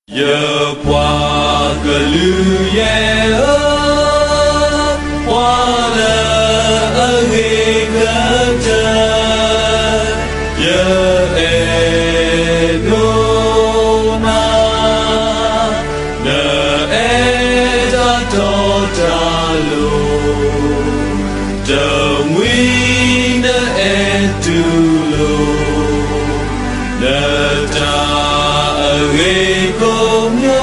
ယပှၤကလုာ်ယဲၢ်ဧၢ, ပှၤလၢအဂ့ၤကတၢၢ်, ယအဲၣ်ဒိးနၤ, နအဲၣ်တၢ်တီတၢ်လိၤ, တမှံၤနအဲၣ်တူၢ်လိာ် နတၢ်အဂ့ၤကိးမံ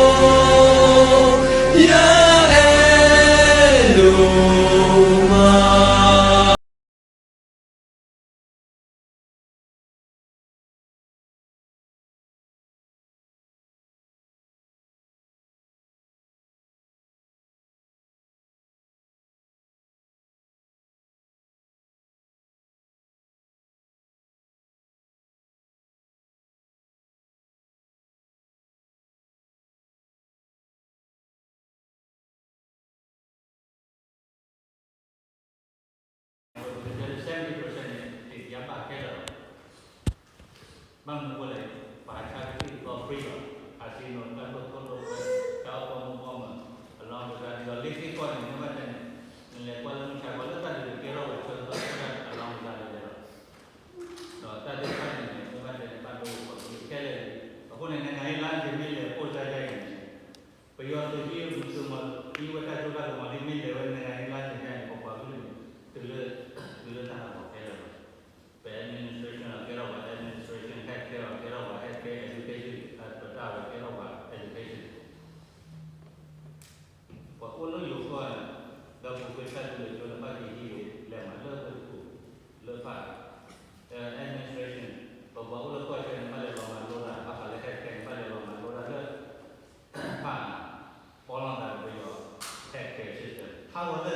ၤ, ယအဲၣ်ဒိးမး. ဘၣ်မနုၤအဃိလဲၣ်, ပှၤဆါကသံၣ်သီ free လီၤ. ခါဆံနိ တၢ်ဒိၣ်ခိၣ်ဒိၣ်ခွဲး တၢ်အိၣ်ပိာ်မုၣ်ပိာ်မၢၤ အလီၢ်မုၢ်သးဒ်ဒီး လ့ၣ်သ့ၣ်ကီၢ်န့ၣ် မ့ၢ်ဘၣ်တဲန့ၣ် နလဲၤကွၢ်လၢမုၢ်ဆါခီလၢတၢ်ဒုးကဲထီၣ်ဝဲဆၢကတီၢ် အလီၢ်မုၢ်သးဒ်လဲၣ်လီၤ. ဒီးတၢ်သ့ၣ်တဖၣ်န့ၣ်န့ၣ် မ့ၢ်ဘၣ်တဲန့ၣ် ဘၣ်ဒိပှၤကလုာ်ခဲလၢာ်လံ. အဃိန့ၣ် နိုင်ငံရေးလမ်းစဉ် မ့ၢ်လဲၤပိၢ်စၢ်ဒ်အံၤန့ၣ် ပယီၤသုးဟံးသုးမီၤ ဟံးဝဲတၢ်စိတၢ်ကမီၤလံ မ့ၢ်လဲၤဝဲ နိုင်ငံရေးလမ်းစဉ် ဒ်အံၤန့ၣ် ပပှၤကလုာ်န့ၣ် တုၤလၢ တုၤလၢတၢ်ဟးဂီၤခဲလၢာ်လီၤ. ပ administration ကဲထီၣ်ပှၤ administration, healthcare ကဲထီၣ်ပှၤ healthcare, education ပတၢ်ဝဲကဲထီၣ်ပှၤ education ပှၤအိၣ်လၢယိၤကီၢ်န့ၣ် ဒီးပူၤကွံာ်တၢ်ဒုးလၢကၠိန့ၣ် ဘၣ်က့ၤဟံးဂ့ၤ လဲၤမၤလၢပပူၤလၢဖး administration ပပှၤအိၣ်လၢကီၢ်ဆၢန့ၣ် ဘၣ်လဲၤလီၤမၤလိတၢ် ဘၣ်ဃးလၢ healthcare န့ၣ် ဘၣ်လဲၤလီၤမၤလိတၢ်လၢ ဖး ပီလီၤသးဒီးပယီၤ healthcare system ဟးဂီၤလၢာ်လံ.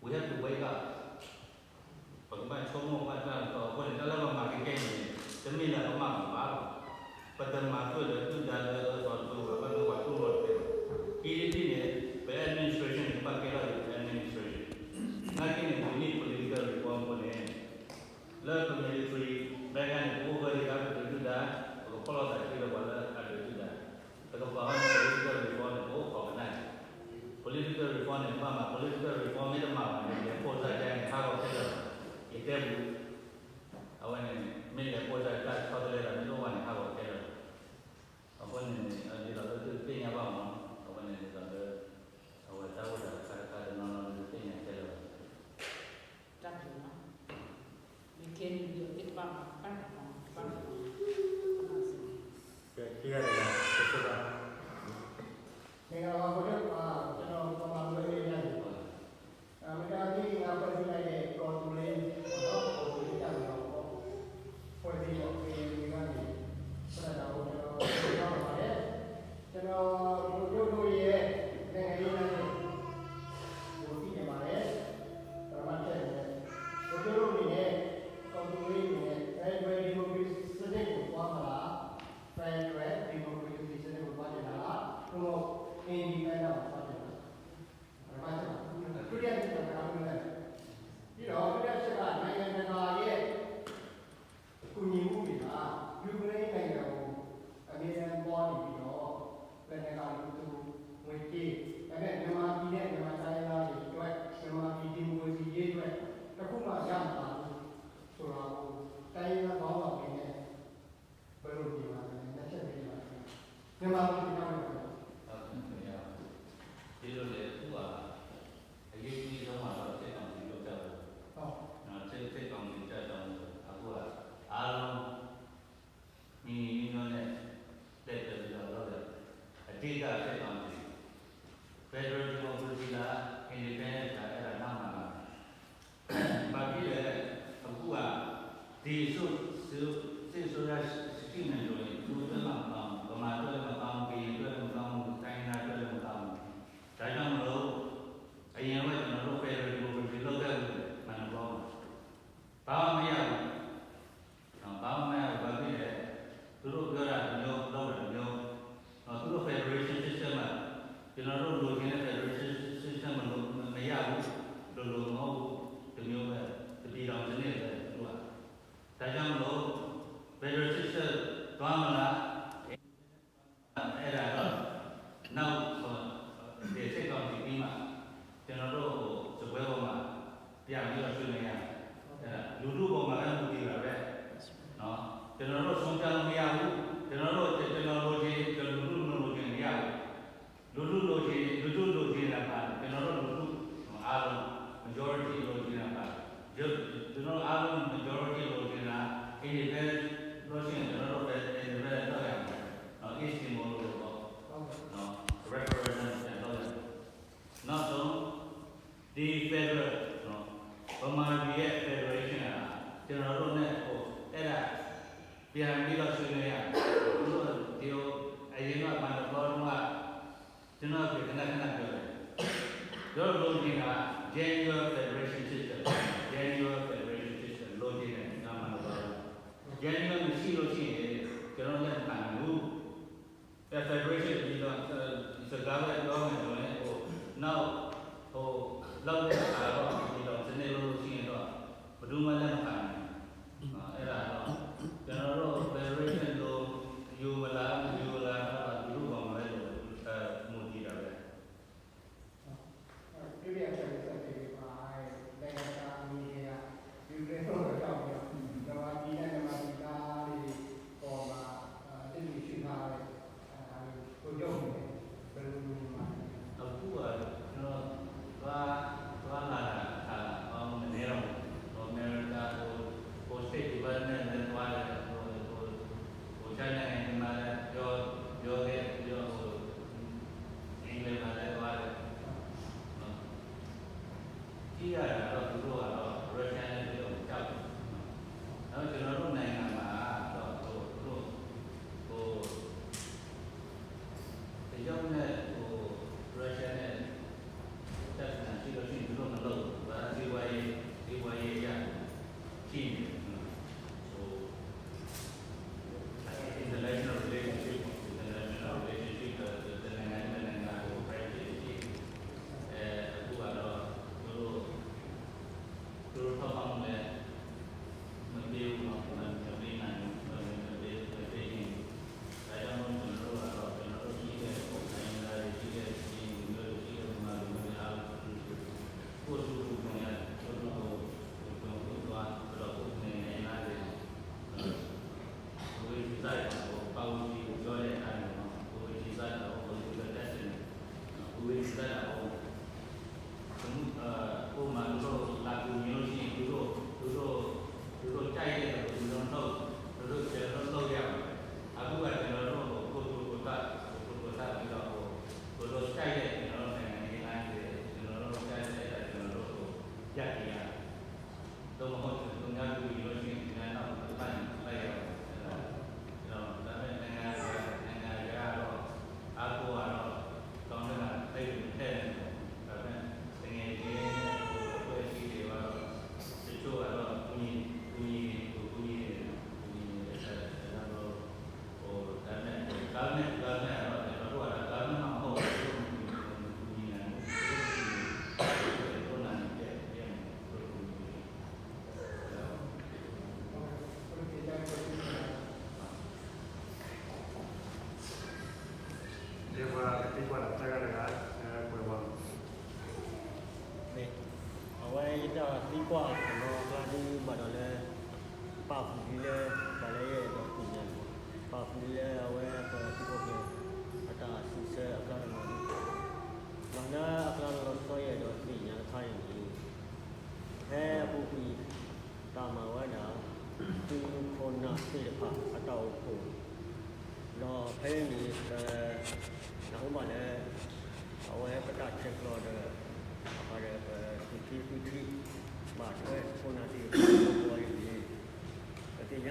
We have to wake up. ပကဘၣ်ဆိကမိၣ်ဘၣ်တၢ်ကစီၣ်အဃိန့ၣ် တၢ်လၢပမၤကဲကဲန့ၣ် တမ့ၢ်လၢပမၤမၤဘၣ်လီၤ. ပတမၤကွံာ်လၢဒုၣ်ဒါလၢအၢသီတဖုဘၣ် ဘၣ်မနုၤပှၤတူၢ်လိာ်တသ့ဘၣ်. ခံထံၣ်တထံၣ်န့ၣ် ပ administration န့ၣ် ကဘၣ်ကဲထီၣ်က့ၤ administration. နာ်က့န့ၣ် we need political reform အဃိန့ၣ် လၢပ military ဘဲကါန့ၣ် ပအိၣ်ဂၢၢ်ဒ်သိးပဒုးဒုၣ်ဒါ ပကဖီၣ်လိာ်သးစုဒီးပှၤလၢအဒုးဒုၣ်ဒါ, ပကပာ်ဝဲန့ၣ် political reform န့ၣ် ပအိၣ်ခိးကနၣ်က့ၤ political reform န့ၣ် ပဘၣ်မၤ political reform မ့ၢ်တမၤဘၣ်န့ၣ် လဲၤပိၢ်စၢ်ကါန့ၣ် ဟးဂီၤခဲလၢာ်လီၤ. ယတဲပူၤ အဝဲန့ၣ် မ့ၢ်လဲၤပိၢ်စၢ်တၢ်ဆီတလဲသးမ့ၢ်တအိၣ်ဘၣ်န့ၣ် ဟးဂီၤခဲလၢာ်လီၤ. အဃိန့ၣ် ဒ်သိးလၢသုသ့ၣ်ညါဘၣ်မး အဝဲန့ၣ်ဒ်သိးလၢ အဝဲတၢ်အိၣ်သးတခါတခါတနီၤနီၤဒ်သုသ့ၣ်ညါခဲလၢာ်လီၤ. တၢ်ဘျုးလီၤ. မ့ၢ်ခဲန့ၣ်ဒီးသ့ၣ်တဖၣ်မၤတၢ်တခါတခါ မ့ၢ်ဂ့ၤလီၤ ပှၤ ကျွန်တော် ပမာလိုလေး ရနေပါလား။ အဲ မကြာသေးခင်က ဖွဲ့စည်းလိုက်တဲ့ ကော်သူလေးပေါ့နော်၊ ကော်သူလေး တပ်မတော်ပေါ့၊ ဖွဲ့စည်းပုံ ကရင်တွေကနေ ဆက်လက်တာကို ကျွန်တော် ပြောပါမယ်။ ကျွန်တော် ဗိုလ်ချုပ်တို့ရဲ့ နိုင်ငံရေးလမ်းစဉ်ကို သိချင်ပါတယ်။ ပထမတစ်ချက်အနေနဲ့ ဗိုလ်ချုပ်တို့အနေနဲ့ ကော်သူလေးအနေနဲ့ Federal Democracy စနစ်ကို သွားမလား၊ Federal Democracy စနစ်ကို သွားချင်တာလား၊ သို့မဟုတ် Independent ကို သွားချင်တာလား။ ပထမတစ်ချက်ပါ။ ဒုတိယတစ်ချက်ပါ။ ပြီးတော့ ဒုတိယတစ်ချက်က နိုင်ငံတကာရဲ့ ကူညီမှုတွေက ယူကရိန်းနိုင်ငံကို အမြဲတမ်းသွားနေပြီးတော့ လက်နက်အားလုံးသူငွေကြေး၊ ဒါပေမဲ့ မြန်မာပြည်နဲ့ မြန်မာတိုင်းရင်းသားတွေအတွက် မြန်မာပြည်ဒီမိုကရေစီရေးအတွက် တစ်ခုမှရမလာဘူးဆိုတာကို တိုင်းရင်းသားခေါင်းဆောင်တွေနဲ့ ဘယ်လိုမြင်ပါသလဲ။ နှစ်ချက်မေးချင်ပါတယ်။ မြန်မာပြည်ပြောင်းလဲပါ။ ဟုတ်ကဲ့ခင်ဗျာ။ ဒီလိုလေအခုက အရေးကြီးဆုံးကတော့ စစ်ကောင်စီလုပ်ကြလို့။ ဟုတ်။ နော်၊ စစ်စစ်ကောင်စီကြတော့အခုကအားလုံးညီညီညွတ်ညွတ်နဲ့ လက်တွဲပြီးတော့လုပ်တယ်။ အဓိကစစ်ကောင်စီ Federal Democracy လား Independence လား အဲ့ဒါနောက်မှလာတယ်။ ဘာဖြစ်လဲလဲအခုကဒီစစ်စစ်အစိုးရရှိနေလို့လေသူအတွက်မှမကောင်းဘူး၊ ဗမာအတွက်လည်းမကောင်းဘူး၊ ကရင်အတွက် federation ဒီး စကားဝဲပြောမယ်ဆိုရင် ဟို နောက် ဟို လောက်တဲ့အခါတော့ ဒီတော့ စနစ်လို့ရှိရင်တော့ ဘယ်သူမှလက်မခံနိုင်ဘူး။ နော် အဲ့ဒါတော့ ကျွန်တော်တို့ federation လို့ ယူမလား မယူဘူးလားတော့ သူတို့ပေါ်မှာပဲ မူတည်တာပဲ။ ဒုတိယအချက်ကို ဆက်ပြီးတော့ နိုင်ငံတကာအမြင်အရ ယူကရိန်းတို့တော့ ကြောက်ပြီးတော့ မြန်မာပြည်နဲ့ မြန်မာပြည်သားတွေပေါ်မှာ အဲ လစ်လျူရှုထားတဲ့ အဲ ဗိုလ်ချုပ်အနေနဲ့ ဘယ်လိုမြင်ပါသလဲ။ အခုက ကျွန်တော် သွား သွားလာတာ အခါ ကောင်းမနေတော့ဘူး။ ဟို အမေရိက ဟို ဟို State Department လည်းသွားတယ်။ ဟို ဟို ဟို China နိုင်ငံမှာလည်း ပြော ပြောခဲ့ပြီးတော့ ဟို England မှာလည်းသွားတယ်။ နော် ကြည့်ရတာတော့ သူတို့ကတော့ Russia နဲ့ တရုတ်ကို ကြောက်တယ်။ နော် ဒါပေမဲ့ ကျွန်တော်တို့နိုင်ငံမှာတော့ ဟို သူတို့ ဟို တရုတ်နဲ့ ဟို Russia နဲ့ ပြဿနာရှိလို့ရှိရင် သူတို့မလုပ်ဘူး။ ဘာသာ စီးပွားရေး စီးပွားရေးအရ ရှိနေတယ်။ ဟို international relationship ပေါ့။ International relationship တနိုင်ငံနဲ့တနိုင်ငံ ဟို friendship ရှိတယ်။ အဲ အခုကတော့ သူတို့ သူတို့ထောက်ပံ့မှုလည်း မပေးဘူးနော်။ မပေးနိုင်ဘူး။ မပေး မပေးချင်ဘူး။ ဒါကြောင့်မို့ ကျွန်တော်တို့ကတော့ ကျွန်တော်တို့ရှိတဲ့ တိုင်းရင်းသားတွေရှိတဲ့ ကရင်လူမျိုးတွေရှိတဲ့ ဗမာလူမျိုးတွေအားလုံး ကိုယ့်အတူကိုယ်ကြုံရတယ်။ ကိုယ့်အတူကိုယ်ကြုံ ကိုယ့်သွားပြီးတော့ ကိုယ့်နိုင်ငံသားတွေ ကိုယ်ရေးဒေသတွေမှာ ကိုယ့်ပတ်ဝန်းကျင်ကိုပြောတဲ့အခါမှာနော် ကိုယ့်ရေးဒေသတွေမှာ ကိုယ့်ရေးဒေသတွေမှာ ကိုယ့်ရေးဒေသတွေမှာ ကိုယ့်မှာ သူတို့လာကူညီလို့ရှိရင် သူတို့ သူတို့ သူတို့ကြိုက်တဲ့လူမျိုးတော့ သူတို့ ကျွန်တော်တို့လုပ်ရပါတယ်။ အခုက ကျွန်တော်တို့ ကိုယ့်သူကိုယ်သတ် ကိုယ့်သူကိုယ်သတ်ပြီးတော့ သူတို့ကြိုက်တဲ့ ကျွန်တော်တို့နိုင်ငံရေးလမ်းတွေ ကျွန်တော်တို့ကြိုက်တဲ့ ကျွန်တော်တို့ကို ရပ်တည်ရ သို့မဟုတ် သူများကူညီလို့ရှိရင် သူများနောက်ကိုလိုက်ရင် လိုက်ရပါတယ်။ အဲဒါ ကျွန်တော် ဒါပေမဲ့ နိုင်ငံတကာ နိုင်ငံတကာကတော့ အားကိုးရတော့ ကောင်းတဲ့ဘက်ကို ထည့်နေတယ်။ ဒါပေမဲ့ တကယ်ချင်း ဟို အဖွဲ့အစည်းတွေကတော့ တချို့ကတော့ ကူညီ ကူညီ ကူညီနေတယ်။ ကူညီနေတယ်။ အဲဒါတော့ ဟို ဒါပေမဲ့ ဒါပေမဲ့ ဒါပေမဲ့တော့ ကျွန်တော်တို့က ဒါပေမဲ့မှမဟုတ်ဘူး။ သူတို့မကူညီနိုင်ဘူး။ သူတို့ကူညီတယ်။ သူတို့နာမည်ပျက် ပျက်နေတယ်။ သူတို့ကူညီတယ်။ အဲဒါ ဒီးပှၤကသံကွၢ်ဒီး တဂၤတဂၤ ကွဲးဝဲ မ့ၢ် အဝဲယတၢ်သံကွၢ်တနီၤအကျါဒုးဘၣ်ဒီးလၢ ပာ်ဃုာ်လံလၢ တၢ်လၢယအဲၣ်ဒိးသ့ၣ်ညါန့ၣ် ပာ်ဃုာ်လံလၢအဝဲ ပှၤထံဖိကီၢ်ဖိ အတၢ်စံးဆၢအကျါတနီၤန့ၣ် ဒီးလၢအကျါလီၤဆီယအဲၣ်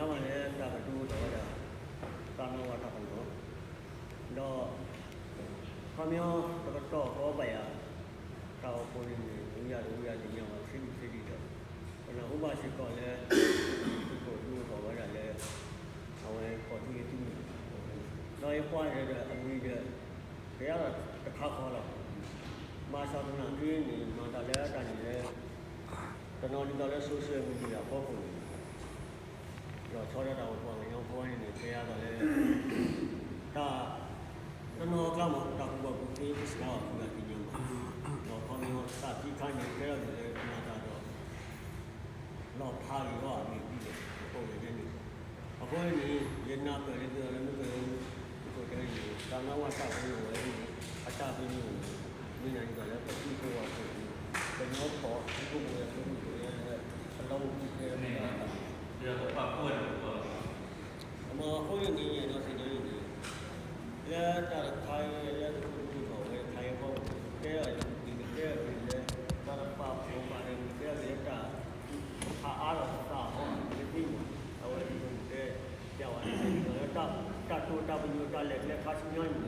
ဒိးသ့ၣ်ညါတခါအံၤန့ၣ် ဖဲအပူၤကွံာ် တၢ်မၤဝဲဒၣ် သုးခိၣ်နၢ်သ့ၣ်တဖၣ်အတၢ်အိၣ်ဖှိၣ် ဒီးဖဲအံၤန့ၣ် ပနၢ်ဟူဘၣ်လၢ အဝဲပတၢ်ဆဲးကျိးဒီး ဘၣ်ဃးဒီးပသုးက့ဃုထံ ဘၣ်ထွဲခိၣ်နၢ်သ့ၣ်တဖၣ်အဂီၢ်အံၤန့ၣ် ပသ့ၣ်ညါဘၣ်လၢတၢ်ကဒုးအိၣ်ထီၣ်ဝဲဒၣ် တၢ်မၤဝဲတၢ်ကလီၤ ဒီး ခီပညီ တကတီၢ်ဃီဘၣ်ယၤ တၢ်အိၣ်ဖှိၣ်န့ၣ်န့ၣ် ဝံယၤတဝံယၤသ့ၣ်ညါဘၣ် ဆံးဆံးဒံးဒီး ပနၢ်ဟူဘၣ်စ့ၢ်ကီးလၢ သုးခိၣ်ဒုးအိၣ်ထီၣ်ဝဲဒၣ်လၢ အဝဲကီၢ်သူလ့ၤသုးမုၢ် ဒီးယကွၢ်ဒီးအမံၤဒီး ကဲထီၣ်တခါဃီလီၤ. ဘၣ်ဆၣ်သနာ်က့န့ၣ် မၤတၢ်လၢတၢ်န့ၣ်လၢ တနီၤဒ်သိးလၢ social media အဖီခိၣ်န့ၣ် လီၤဆီဒၣ်တၢ်အိၣ်ဖှိၣ်ကညီဖိန့ၣ်န့ၣ် ကဲထီၣ်လၢ တၢ် တနီၤအကျါမး တၢ်ကူၣ်ဘၣ်ကူၣ်သ့ ပစှၤအီၤ ကူၣ်ဘၣ်သ့ၣ်ညါမး ဒီးခီပညီ တၢ်သံခါန့ၣ် ကဲထီၣ်ဒ်လၢမၤတၢ်ဒီး လီၤဖးဂ့ၤဂီၢ်အမ့ၢ်ဒ်လဲၣ် အဃိန့ၣ် အဃိန့ၣ် ယနၢ်ပၢၢ်လၢသုးလၢမုၢ်ကၢၢ် သုးခိၣ်တဲန့ၣ် တၢ်မၤဝဲတၢ်ပညိၣ်ဝဲန့ၣ် အတၢ်ပညိၣ်န့ၣ် မ့ၢ်နၤဒ်သိးလၢပထံဖိကီၢ်ဖိ ကညီဖီၣ်ထံဖိကီၢ်ဖိ ကညီဖိ အလီၢ်အိၣ်ကဲဝဲဒၣ် ဒီးပပာ်ဖှိၣ်ဝဲဒၣ်ပပာ် အမ့ၢ်အဃိန့ၣ်န့ၣ် ယအဲၣ်ဒိးသ့ၣ်ညါအံၤန့ၣ် လၢတၢ်တခါအံၤ လၢသုးခိၣ်ဒုးအိၣ်ထီၣ်ဝဲတခါအံၤအဂီၢ် ကဲထီၣ်က့ၤ ကဲထီၣ်က့ၤလၢ တၢ်တပာ်ဖှိၣ်ဘၣ်န့ၣ် ကဲထီၣ်က့ၤလၢတၢ် ဖးအါထီၣ်သးအဂီၢ်န့ၣ် လၢသ့ၣ်မး အဝဲဒ်သိးတဲ တဲဝဲဒ်သိးလၢ တၢ်တိာ်တၢ်ပညိၣ်တၢ်လဲၤကျဲခါဆူညါန့ၣ် ကလဲၤ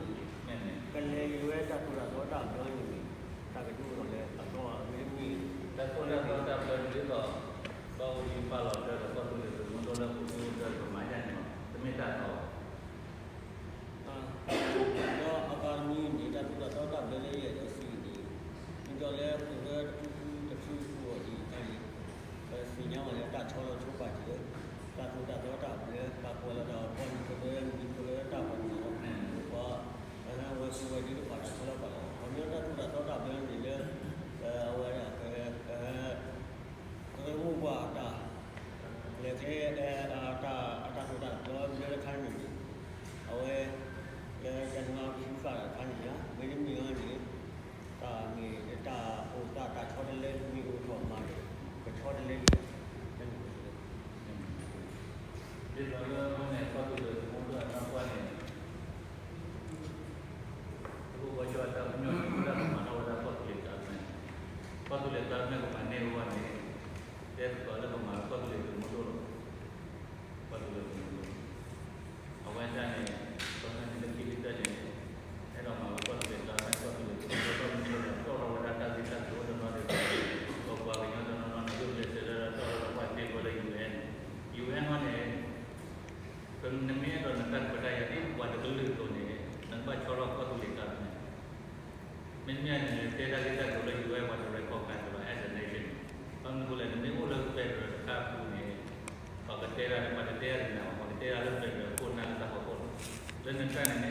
က့ၤဝဲတၢ်တိာ်တၢ်ပညိၣ်တၢ်ဘျၢန့ၣ် တၢ်ကဒုးအိၣ်ထီၣ်လၢအသီအဂ့ၢ်မ့ၢ် တၢ်တိာ်တၢ်ပညိၣ်တၢ်ဘျၢဒ်သိး ဘၣ်အိၣ်ဒံးပာ်လီၤတၢ်ဒီးကီၢ်သူလ့ၤသုးမုၢ်ဒိၣ်လၢပူၤဒိၣ်ဒီးပမၤယါန့ၣ်လီၤ. တမ့ၢ်တၢ်တီဘၣ်. အ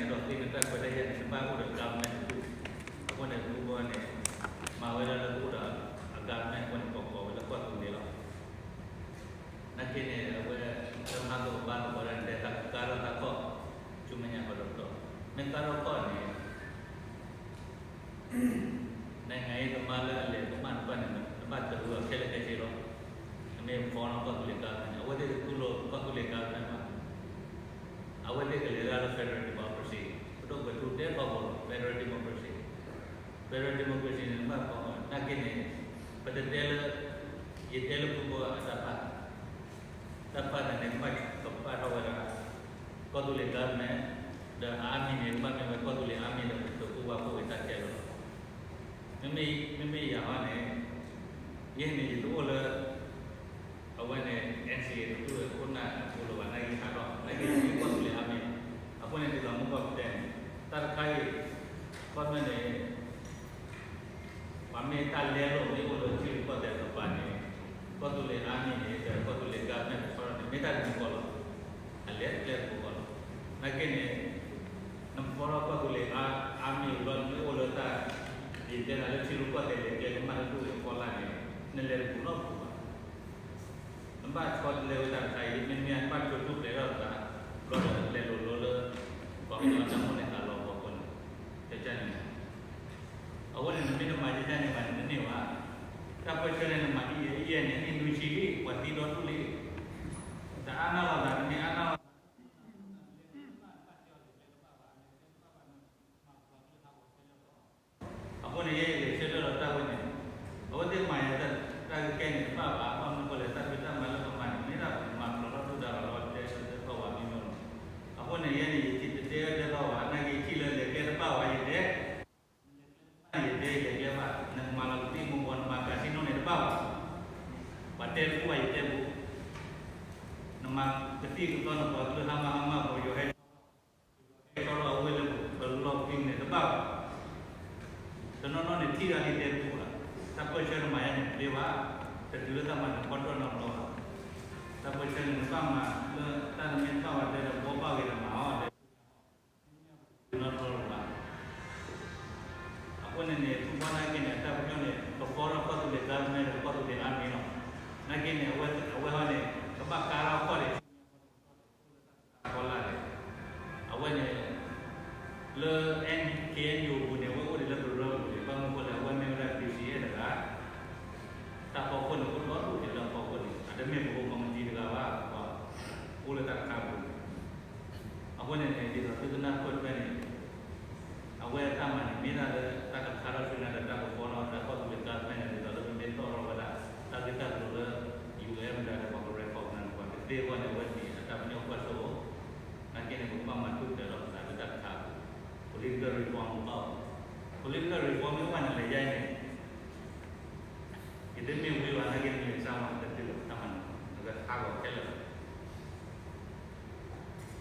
ဒီးသ့ၣ်နတၢ်ခွဲးတၢ်ယာ်န့ၣ် နဘၣ်အိၣ်ဒီး government တဒူၣ်, အဃိန့ၣ် ဖုဘီန့ၣ် မၤဝဲဒၣ်လၢကအိၣ်ဒီးအ government အဃိန့ၣ် ကိးကိးဝဲလၢကီၢ်သူလ့ၤလီၤ. နာ်က့န့ၣ် အဝဲ လၢမၤကဘါသကိးတၢ်န့ၣ် တဲသးကါထီၣ်သးကီၢ် ဆူမဲာ်ညါကဒီးကဒီး, မ့ၢ်ကါထီၣ်ကီၢ်န့ၣ် နိုင်ငံရေးသမားလၢအလဲၤကမၣ်တဖၣ်န့ၣ် နဘၣ်တရူးအီၤခဲလၢာ်ခဲဆ့လီၤ. နမ့ၢ် form လီၤကီၢ်သူလ့ၤ government န့ၣ် အဝဲသ့ၣ်တတူၢ်လိာ်ကီၢ်သူလ့ၤ government ဘၣ်. အဝဲသ့ၣ်ကလဲၤတၢ်လၢ federal democracy, ပဒိၣ်ပပှၢ်ထူတဲထီဘိလီၤ federal democracy, federal democracy န့ၣ် နဘၣ် form နာ်က့န့ၣ် ပတတဲလၢ ယတဲလၢဖုဘီအတၢ်ပာ် တၢ်ပာ်တၢ်န့ၣ် ကဘၣ်ကပာ်ထီၣ်ဝဲဒၣ် ကီၢ်သူလ့ၤ government ဒီး army န့ၣ် ကဘၣ်မ့ၢ်ဝဲကီၢ်သူလ့ၤ army ဒီးပသုးဖိဝဲဖိအတၢ်တဲလီၤ. မ့မ့ၢ်ယၤဟီန့ၣ် ယဲန့ၣ်ယတအိၣ်လၢ အဝဲန့ၣ် NCA တဒူၣ်အခိၣ်နၢ်အပူၤလၢၤဘၣ် နာ်က့ဟးထီၣ် နာ်က့မ့ၢ်ကီၢ်သူလ့ၤ army အဃိန့ၣ် ဒ်သိးမုၢ်ကီၢ်ပတဲန့ၣ် တၢ်တခါအံၤ ကီၢ်မ့ၢ်န့ၣ် ပှၤမ့ၢ်တၢ်လဲလိာ်မ့ၢ်အိၣ်လၢထံရူၢ်ကီၢ်သဲးတကပၤန့ၣ် ကီၢ်သူလ့ၤ army န့ၣ် ဒီးကီၢ်သူလ့ၤ government တဆီန့ၣ် မ့ၢ်တၢ်တမံၤဃီလီၤ. အလဲၤကျဲတမံၤဃီလီၤ. နာ်က့န့ၣ် နဖီထီၣ်ကီၢ်သူလ့ၤ army ဘျီန့ၣ် မ့ၢ်အိၣ်လၢတၢ် ယတဲနၤလၢထံရူၢ်ကီၢ်သဲးလဲၤကျဲကမၣ်လၢဒူၣ်အဖီလာ်န့ၣ် နလဲၤတပူၤနီတပူၤဘၣ်. နဘၣ်ဆီတလဲဝဲတၢ်တခါအံၤ မ့မ့ၢ်နဘၣ်ကၠိတူၢ်ဖျဲးထီၣ်သး ဘျီဒီးလဲၤလိၤလိၤလၢ ပှၤကညီတၢ်မိၣ်န့ၢ်သးလီအဖီခိၣ်န့ၣ် ကကန့ၣ် အဃိန့ၣ် နမ့ၢ်တမၤယဲန့ၣ်ဘၣ်န့ၣ် တန့ၢ်ဘၣ်. တၢ်ပၢၢ်ဆၢန့ၣ် နမၤဒ်အံၤယဲန့ၣ် နံၣ်နွံဆံလံ ပှၤသံဒီဒူၣ်လံ. တအါနၢ်လီၤသး တမ့ၢ်အါနၢ်လီၤသး အဃိန့ၣ် ယဲယလဲၤဆၢထၢၣ်ဒီးတၢ်ဝဲန့ၣ် အဝဲသ့ၣ်မၤယၤတၢ်ကဲန့ၣ်တဘၣ်ဘၣ် ဘၣ်မနုၤဃိလဲၣ် တၢ်ဖံးတၢ်မၤလၢပမၤန့ၣ် မ့ၢ်ဒၣ်ပမၤဖျိးထီၣ်ဒုၣ်ဒါဘၣ်လီၤ တဲတဲထီၣ်ဝဲမ့ၢ်မ့ၢ်လီၤ. အဃိန့ၣ် ယဲန့ၣ် ယထံၣ်တတဲဝဲတဲထီၣ်ဝဲ နာ်က့ယထံၣ်လၢလဲၤကျဲတဘၣ်ဝဲ ယတဲ ယတဲ ယလဲၤကျဲဘၣ် နကမၤလီၤကသံၣ်မူဘီ နမၤ casino န့ၣ်တဘၣ်ဘၣ်. ပှၤတဲတပူၤဘၣ် ယတဲပူၤ နမၤကသံၣ်ကသီ နပှၤကလုာ်ဟါမၢ်ဟါမၢ် ပယီၤဟဲ ဟဲထီၣ်လီၤအဝ့ၢ်လၢပလီၢ်ကသံၣ်န့ၣ်တဘၣ်ဘၣ်. တနီၤနီၤန့ၣ် ထံၣ်တၢ်လံတဲပူၤဘၣ်. တၢ်ပၢၢ်ဆၢနမၤယဲန့ၣ် တသ့ဘၣ်. တတုၤလၢတၢ်မၤနၢၤခီတၢၢ်နီတဘျီဘၣ်. တၢ်ပၢၢ်ဆၢန့ၣ် နဘၣ်မၤလၢတၢ်တမ့ၢ်တဘၣ်ဘၣ် တဲဒီးဘီဘၣ်ဂ့ၤဒီးမၤအီၤ တဲ နီတဘျီလၢၤဘၣ်. အဃိန့ၣ်န့ၣ် ဖုဘီနာ်က့န့ၣ် အတၢ်ပညိၣ်န့ၣ် ကဖီထီၣ်ကီၢ်သူလ့ၤ government ဒီးကီၢ်သူလ့ၤ army လီၤ. နာ်က့န့ၣ် အဝဲဟီန့ၣ် ကဘၣ်ကါထီၣ်ကီၢ်န့ၣ် ဖီလာ်န့ၣ် အဝဲန့ၣ် လၢ N K N U အပူၤန့ၣ် အဝဲအိၣ်ဒံးလၢကရၢပူၤန့ၣ် ဘၣ်မနုၤဃိလဲၣ် အဝဲမ့ၢ်ဝဲဒၣ် B C A တဂၤ တၢ်ဖီခိၣ်န့ၣ် အိၣ်ဒီဒူၣ်ဒံးလၢအဖီခိၣ်န့ၣ် အတမ့ၢ်ပအိၣ် committee တဂၤဘၣ် ပှၤအိၣ်လၢတၢ်တခါပူၤန့ၣ် အဃိန့ၣ်န့ၣ် ဒ်သိးသုကနၢ်ပၢၢ်ထွဲန့ၣ် အဝဲအတၢ်မၤန့ၣ် မ့ၢ်ဒၣ်လၢတၢ်ကခါထီၣ်ဆူညါဒီးတၢ်ကဖီထီၣ်တၢ်ကီၢ်သူလ့ၤ government န့ၣ် ဒ်သိးလၢပမ့ၢ်တီၣ်ထီၣ်ဝဲဒၣ် တၢ်ဂ့ၢ်တၢ်ကျိၤလၢ U N မတၤဒီး ပှၤကရဲၣ်ခီၣ်ကနၣ်န့ၣ် ပှၤကသ့အဂီၢ်န့ၣ် အဝဲန့ၣ် အတၢ်ပညိၣ်ကွၢ်စိ နာ်က့န့ၣ် ပကဘၣ်မၤထူၣ်ဖျဲးလီၤပသးလၢတၢ်တခါ political reform ကဘၣ်အိၣ် political reform မ့ၢ်ဘၣ်န့ၣ်လဲၤယါအံၤန့ၣ် ယတမ့ၢ်ဝံဘၣ် နာ်က့နလဲၤစၢ်မး နတတုၤလၢတၢ်မၤနၢၤ နကဟးဂီၤခဲလၢာ်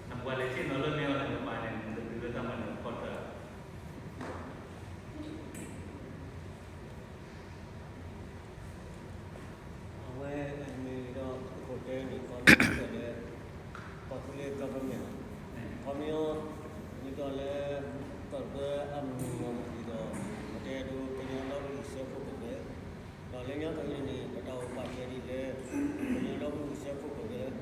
နပှၤလဲၤဆ့ၣ်နီၤလၢမ့ၢ်အီၤန့ၣ် နကပာ်န့ၣ် နတတုၤလၢတၢ်မၤနၢၤခီတၢၢ် အဝဲအမ့ၢ်ဒီး ပခိၣ်တဲန့ၣ် ခီမ့ၢ်ဒီးလၢ ကီၢ်သူလ့ၤ government ခီမ့ၢ် ဒ်သိးလၢ ကီၢ်တဘျၢအမုၢ်နံၤမုၢ်နံၤဒီး ပတဲဒိးကညီဒီကလုာ်စၢဖှိၣ်ကရၢ ဒီးလၢညါခီအံၤန့ၣ် ပတၢ်အိၣ်ပာ်ကဲဒ်လဲၣ် ကညီဒီကလုာ်စၢဖှိၣ်ကရၢ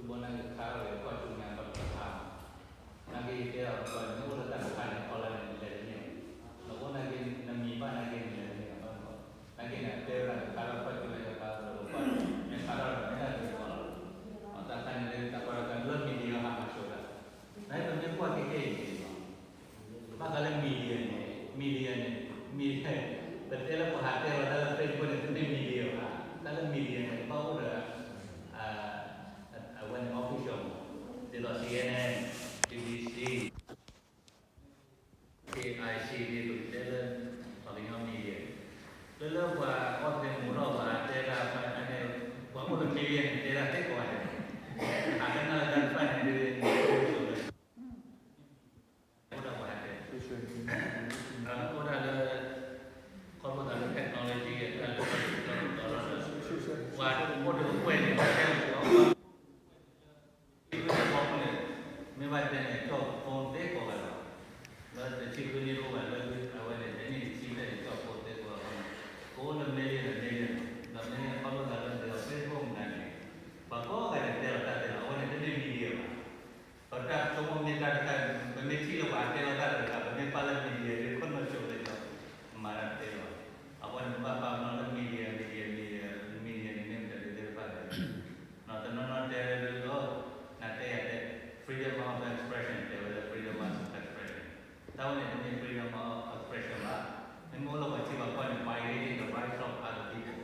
ဘီနာ်က့ခါထီၣ်ဒီး ကွၢ်ကၠူညါကီၢ်တခါ, နာ်က့ယတဲအီၤ နအိၣ်လၢတၢ်တခါန့ၣ် ဖီလာ်န့ၣ် နလဲၤတန့ၢ်ဘၣ်, နအိၣ်နာ်က့ နမံၤဘၣ်နာ်က့ နလဲၤတန့ၢ်ဘၣ်, နာ်က့န့ၣ် အတဲဝဲဒၣ် ခါထီၣ်ကွၢ်ကၠူညါကီၢ်တခါ ဒီးပကွၢ် မ့ၢ်ခါထီၣ်ဒီး မ့ၢ်ဒၣ်က့ၤကီၢ်လီၤ, တၢ်ခါန့ၣ်လၢတၢ်ကွၢ်တခါ လၢ media ဟးမၤဆိးတၢ်, နပမ့ၢ်ကွၢ်က့ၤက့ၤအံၤန့ၣ်လီၤ ဘၣ်ဃးလၢ media န့ၣ် media န့ၣ် media ပတဲလၢပှၤဟးတဲလီၤတၢ်လၢ Facebook န့ၣ် တမ့ၢ် media ဘၣ်, တၢ်လၢ media န့ၣ် ကဘၣ်အိၣ်ဒီး အဝဲန့ၣ် official မး, ဒ်သိး C N N, B B C, A I C န့ၣ် ပကတဲလၢ ပှၤကညီ media လၢလၢပှၤအီၣ်သ့မူထီၣ် ပှၤတဲတၢ်တဖၣ်န့ၣ် ပှၤအိၣ်လၢ media န့ၣ် တဲတၢ်သ့ကိးဂၤဒဲး, ဟးကနၣ်လၢတၢ်တဖၣ်န့ၣ် အိၣ်ဒၣ်ပှၤဟးတဲ, အိၣ်ဒၣ်လၢ ခီဖျိသးလၢ technology အတၢ်လၢ ပှၤအိၣ်ဒီးအကွဲၢ်န့ၣ် ပှၤတဲအီၤ မ့ၢ်ဘၣ်တဲန့ၣ် ကၠီၣ်ဖိသ့ကိးဂၤလီၤ, လၢတဆံဃုနံၣ်အိၣ်ဘၣ်လၢအဝဲန့ၣ် တနံၣ်တဆံဘျဲၣ်န့ၣ် ကၠီၣ်ဖိသ့ကိးဂၤလီၤ, ကအိၣ်လၢ million ဒီး million ဒီး million ခီဖျိသးလၢ Facebook မတၤန့ၣ် ပှၤကိးဂၤဒဲးတဲလီၤတၢ်သ့လီၤ, အဝဲန့ၣ်တမ့ၢ် media ဘၣ်. ပတၢ်ဆိကမိၣ်မ့ၢ်တၢ်တခါ ပမ့ၢ်ထံၣ်လၢပှၤဟးတဲလီၤတၢ်တဂၤ ပမ့ၢ်ပာ်လၢ media ဒ် ခီနီၢ်ဆိး သ့လီၤ, မၤတၢ်တသ့လီၤ. အဃိန့ၣ် ပဘၣ်ပာ်ပနီၣ်လၢ media, media, media, media န့ၣ်မ့ၢ်မတၤဒ်သ့ၣ်တဖၣ်လဲၣ်. တနီၤနီၤတဲလၢဒ်သိး နတဲယၤတဲ freedom of expression တဲဝဲလၢ freedom of expression တၢ်ဝဲန့ၣ်တမ့ၢ် freedom of expression ဘၣ်. မ့မ့ၢ်အိၣ်လၢပှၤထံပှၤကီၢ်န့ၣ် violating the rights of other people.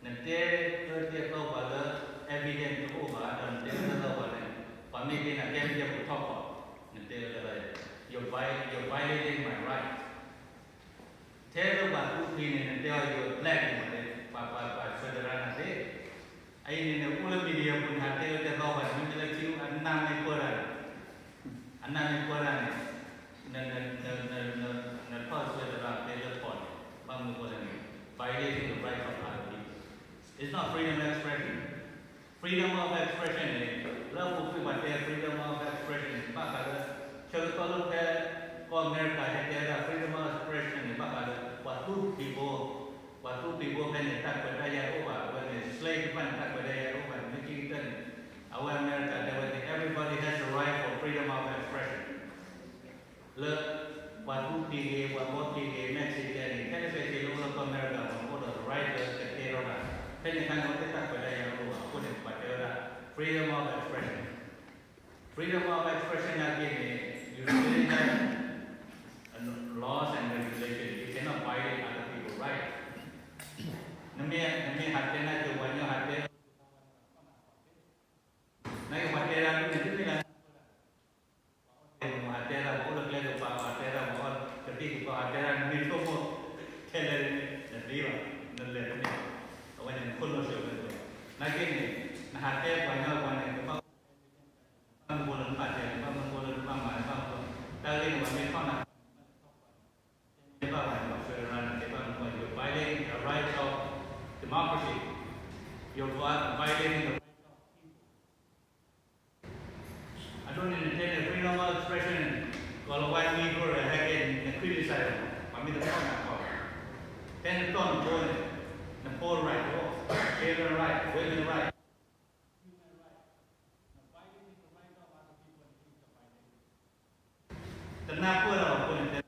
နတဲလၢတၢ်သိးပှၤလၢ evidence တအိၣ်ဘၣ် ဒီးနတဲလၢတၢ်သိးပှၤန့ၣ် ပှၤမ့ၢ်က့ၤနၤ ကဲမ့ၢ်ကဲပူၤထီၣ်ခီၣ် နတဲလၢတၢ်သိး you're vi-, you're violating my rights. ထဲလၢပှၤသူဖံးန့ၣ် နတဲအီၤ you're black န့ၣ်မး ပှၤ ပှၤ ပှၤဆှၢသရၣ်နၤသ့. အအံၤန့ၣ် နအိၣ်လၢ media ပူၤ နဟးတဲလၢတၢ်သိးပှၤန့ၣ် မ့မ့ၢ်လၢထံ အနၢ်မ့ၢ်ပၢၢ်တၢ်န့ၣ် အနၢ်မ့ၢ်ပၢၢ်တၢ်န့ၣ် န န န န နထီၣ်ဆှၢသရၣ်သ့လၢကီၢ်န့ၣ် ဘၣ်မနုၤအဃိလဲၣ်န့ၣ် violating the rights of other people. It's not freedom of expression. Freedom of expression န့ၣ် လၢအပူၤကွံာ်ပှၤတဲ freedom of expression န့ၣ် ဘၣ်ဃးလၢ ဆၢကတီၢ်လၢဖဲ ကီၢ်အမဲရကၤ ဟဲတဲဝဲဒၣ် freedom of expression န့ၣ် ဘၣ်ဃးလၢ ပှၤသူဖံးဖိ, ပှၤသူဖံးဖိဖဲန့ၣ် တၢ်ခွဲးတၢ်ယာ်တအိၣ်ဘၣ်, အဝဲန့ၣ် slave တဖၣ်န့ၣ် တၢ်ခွဲးတၢ်ယာ်တအိၣ်ဘၣ်န့ၣ် မ့ၢ်ခံကတၢၢ်န့ၣ် အဝဲအမဲရကၤတဲဝဲန့ၣ် everybody has the right for freedom of expression. လၢ ပှၤသူဖံးဂ့ၤ, ပှၤဘီဖံးဂ့ၤ, Mexican ဂ့ၤ, ခဲလၢာ်ခဲဆ့လၢအိၣ်လၢကီၢ်အမဲရကၤန့ၣ် အိၣ်ဒီး right လၢကတဲထီၣ်တၢ်, ဖဲန့ၣ်အခါန့ၣ် အဝဲသ့ၣ်တၢ်ခွဲးတၢ်ယာ်တအိၣ်ဘၣ်အဃိန့ၣ် ပှၤတဲဝဲဒၣ် freedom of expression. Freedom of expression နာ်က့န့ၣ် you really have a laws and regulation, you cannot violate other people right. နမ့ၢ် နမ့ၢ်ဟးတဲနၢ်က့ၤပှၤကညီဟးတဲ နာ်က့ၤပှၤတဲဒၣ်ဒ်န့ၣ် တမ့ၢ်လၢ ပှၤအီၣ်တဲမူဟးတဲဒၣ်, ပှၤအိၣ်လၢကျဲကပၤဟးတဲဒၣ်, ပှၤအီၣ်ကသံၣ်ကသီဟးတဲဒၣ်, နမ့ၢ်ဆိကမိၣ်ထဲလဲၣ်န့ၣ် နသ့ဘၣ်, နလဲၤတန့ၢ်ဘၣ်, အဝဲန့ၣ်နခိၣ်နူာ်စၢၤဝဲန့ၣ်, နာ်က့န့ၣ် နဟးတဲပှၤညီပှၤန့ၣ် ကဘၣ် ဘၣ်မနုၤဃိလၢနဘၣ်တဲ, ဘၣ်မနုၤဃိလၢနဘၣ်မၤ, ဘၣ်မနုၤဃိ, တၢ်ဂ့ၢ်န့ၣ် ပှၤမ့ၢ်ထီၣ်နၤ မ့ၢ်ဘၣ်ပှၤန့ၣ် ပှၤဆှၢရၤနၤ ကဲဘၣ်မနုၤဃိ you're violating the right of democracy, you're vi-, violating the right of people. အဒိန့ၣ် နတဲန့ၣ် freedom of expression န့ၣ် ကီၤလၤဝါ Negro ဟဲက့ၤ န criticize ပှၤမ့ၢ်တထီၣ်နၤခီ, ဖဲနတီၢ်နဖိန့ၣ် နဖိ right အိၣ်, children right, women right, human right, violating the right of other people န့ၣ် တနၢ်ပၢၢ်လၢအဃိန့ၣ် တဲ